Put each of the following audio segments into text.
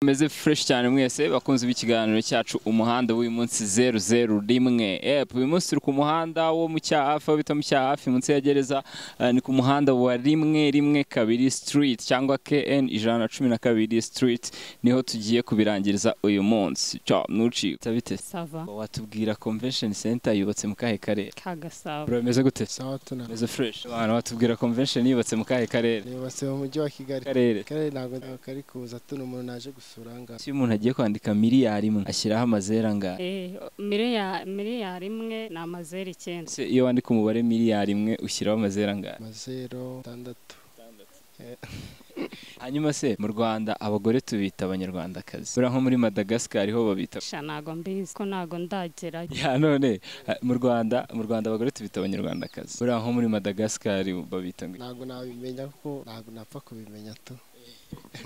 Meze fresh cyane mwese bakunze b'ikiganiro cyacu Umuhanda w'uyu munsi 001. Yep, uyu munsi turi ku muhanda wo mu Cyahafi, aho bita mu Cyahafi munsi ya gereza, ni ku muhanda wa 112 Street cyangwa KN 112 Street, niho tugiye kubirangiriza uyu munsi. Ciao, nuci. Tabite. Ça va. Watubwira Convention Center yubatse mu kahe karere? Ka Gasabo. Bro, meze gute? Sawa tuna. Meze fresh. Abantu watubwira Convention yubatse mu kahe karere? Yubatse mu mujyi wa Kigali. Karere. Karere ntabwo kari kuza tuno umuntu naje gusura nga. Si umuntu agiye kwandika miliyari imwe ashyiraho amazeru angahe? Miliyari imwe ni amazeru 9. Se iyo wandika umubare miliyari imwe ushyiraho amazeru angahe? Amazeru 6. Hanyuma se mu Rwanda abagore tubita abanyarwandakazi. Buriya nko muri Madagascar ho babita. Sha ntago mbizi ko ntago ndagera. Ya none mu Rwanda abagore tubita abanyarwandakazi. Buriya nko muri Madagascar babita ngo. Ntago nabimenya kuko ntago napfa kubimenya tu.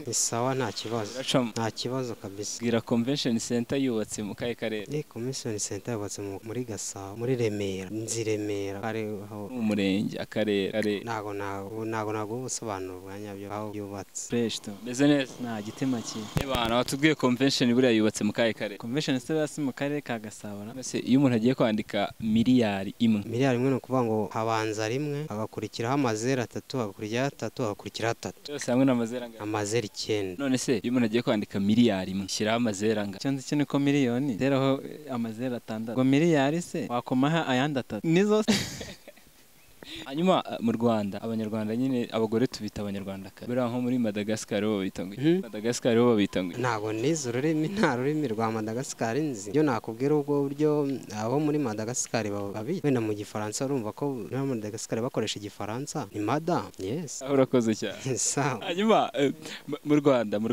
Ni sawa nta kibazo. Nta kibazo kabisa. Bwira Convention Center yubatse mu kahe karere? Ni Convention Center yubatse muri Gasabo, muri Remera, nzi Remera ari aho mu murenge akarere. Ntago ubusobanuro bwa nyabyo aho yubatse. Fresh to. Meze neza. Nta gitima ki. Ebana watubwiye Convention buriya yubatse mu kahe karere? Convention Center yasi mu karere ka Gasabo. Ese iyo umuntu agiye kwandika miliyari imwe. Miliyari imwe no kuvuga ngo habanza rimwe, hagakurikiraho amazeru 3, hagakurikiraho 3, hagakurikiraho 3. Byose hamwe n'amazeru angahe? Amazeru 9. None se iyo umuntu agiye kwandika miliyari imwe shyiraho amazeru angahe? Cyo nzi cyo niko miliyoni zeraho amazeru 6. Ngo miliyari se wakomaha ayandi 3. Nizo. Hanyuma mu Rwanda abanyarwanda nyine abagore tubita abanyarwandakazi. Buriya nko muri Madagascar bo babita ngo. Madagascar bo babita ngo. Ntago nize ururimi, nta rurimi rwa Madagascar nzi. Iyo nakubwira ubwo buryo abo muri Madagascar babita. Wenda mu Gifaransa urumva ko muri Madagascar bakoresha Igifaransa. Ni madame. Yes. Urakoze cyane. Sawa. Hanyuma mu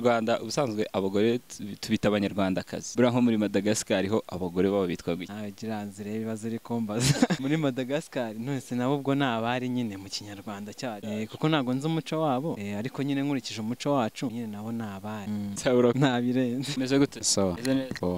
Rwanda ubusanzwe abagore tubita abanyarwandakazi. Buriya nko muri Madagascar ho abagore babo bitwa ngo. Ntagiranzire ibibazo uri kumbaza. Muri Madagascar none se nabo ubwo abari nyine mu Kinyarwanda cyacu kuko ntago nzi umuco wabo, ariko nyine nkurikije umuco wacu nyine nabo nabari ntabirenze. Meze gute? Sawa.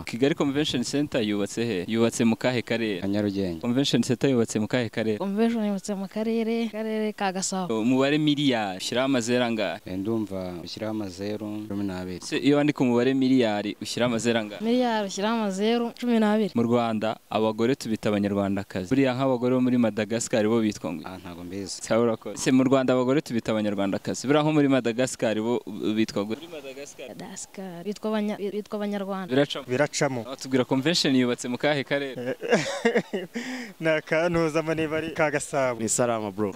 Kigali Convention Center yubatse he? Yubatse mu kahe karere? Nyarugenge. Convention Center yubatse mu kahe karere? Convention yubatse mu karere ka Gasabo. Umubare miliyari ushyiraho amazeru angahe? Ndumva ushyiraho amazeru 12. Se iyo wandika umubare miliyari ushyiraho amazeru angahe? Miliyari ushyiraho amazeru 12. Mu Rwanda abagore tubita abanyarwandakazi. Buriya nk'abagore bo muri Madagascar bo bitwa ngo. Ntago mbizi. Sawa urakoze. Se mu Rwanda abagore tubita abanyarwandakazi. Buriya nko muri Madagascar bo bitwa ngo. Muri Madagascar bitwa abanyarwanda. Biracamo. Tubwira Convention yubatse mu kahe karere? Na kantuza maneba ari ka Gasabo. Ni salama bro.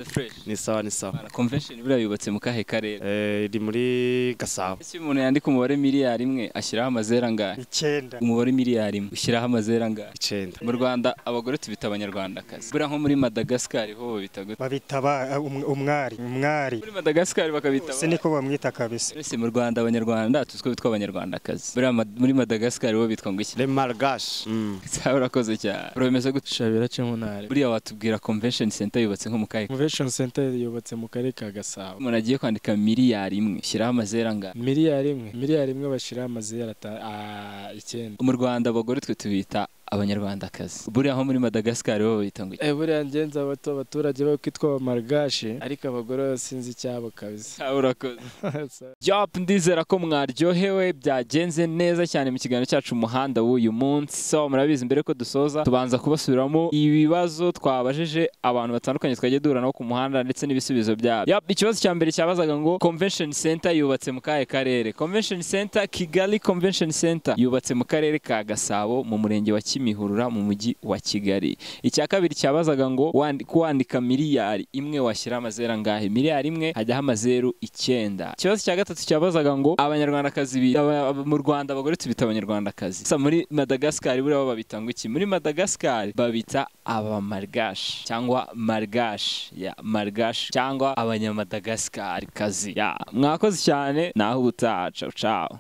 Ni sawa ni sawa. Convention buriya yubatse mu kahe karere? Iri muri Gasabo. Ese umuntu yandika umubare miliyari imwe ashyiraho amazeru angahe? 9. Umubare miliyari imwe ushyiraho amazeru angahe? 9. Mu Rwanda abagore tubita abanyarwandakazi. Buriya nko muri Madagascar ho babita gute? Babita umwari. Umwari. Muri Madagascar bakabita. Se niko bamwita kabisa. Ese mu Rwanda abanyarwanda tuziko bitwa abanyarwandakazi. Buriya muri Madagascar bo bitwa ngo iki? Le Malgache. Sawa urakoze cyane. Bro bimeze gute? Shabira cyo mu ntare. Buriya watubwira Convention Center yubatse nko mu kahe? Convention Center yubatse mu karere ka Gasabo. Umuntu agiye kwandika miliyari imwe shyiraho amazeru angahe? Miliyari imwe bashyiraho amazeru 9. Mu Rwanda abagore twe tubita abanyarwandakazi. Buriya nko muri Madagascar bo babita ngo iki? Buriya ngenza abato abaturage bo kwitwa Malgache, ariko abagore sinzi icyabo kabisa. Urakoze. Job, ndizera ko mwaryohewe byagenze neza cyane mu kiganiro cyacu Umuhanda w'uyu munsi. So murabizi mbere ko dusoza tubanza kubasubiramo ibibazo twabajije abantu batandukanye twagiye duhura nabo ku muhanda ndetse n'ibisubizo byabo. Yap, ikibazo cya mbere cyabazaga ngo Convention Center yubatse mu kahe karere? Convention Center, Kigali Convention Center yubatse mu karere ka Gasabo mu murenge wa Kimihurura mu mujyi wa Kigali. Icya kabiri cyabazaga ngo kwandika miliyari imwe washyira amazeru angahe? Miliyari imwe hajyaho amazeru 9. Ikibazo cya gatatu cyabazaga ngo abanyarwandakazi mu Rwanda abagore tubita abanyarwandakazi. Sa muri Madagascar buriya bo babita ngo iki? Muri Madagascar babita abamalgache cyangwa Malgache, ya Malgache cyangwa abanyamadagascar kazi. Ya mwakoze cyane naho ubutaha. Ciao ciao.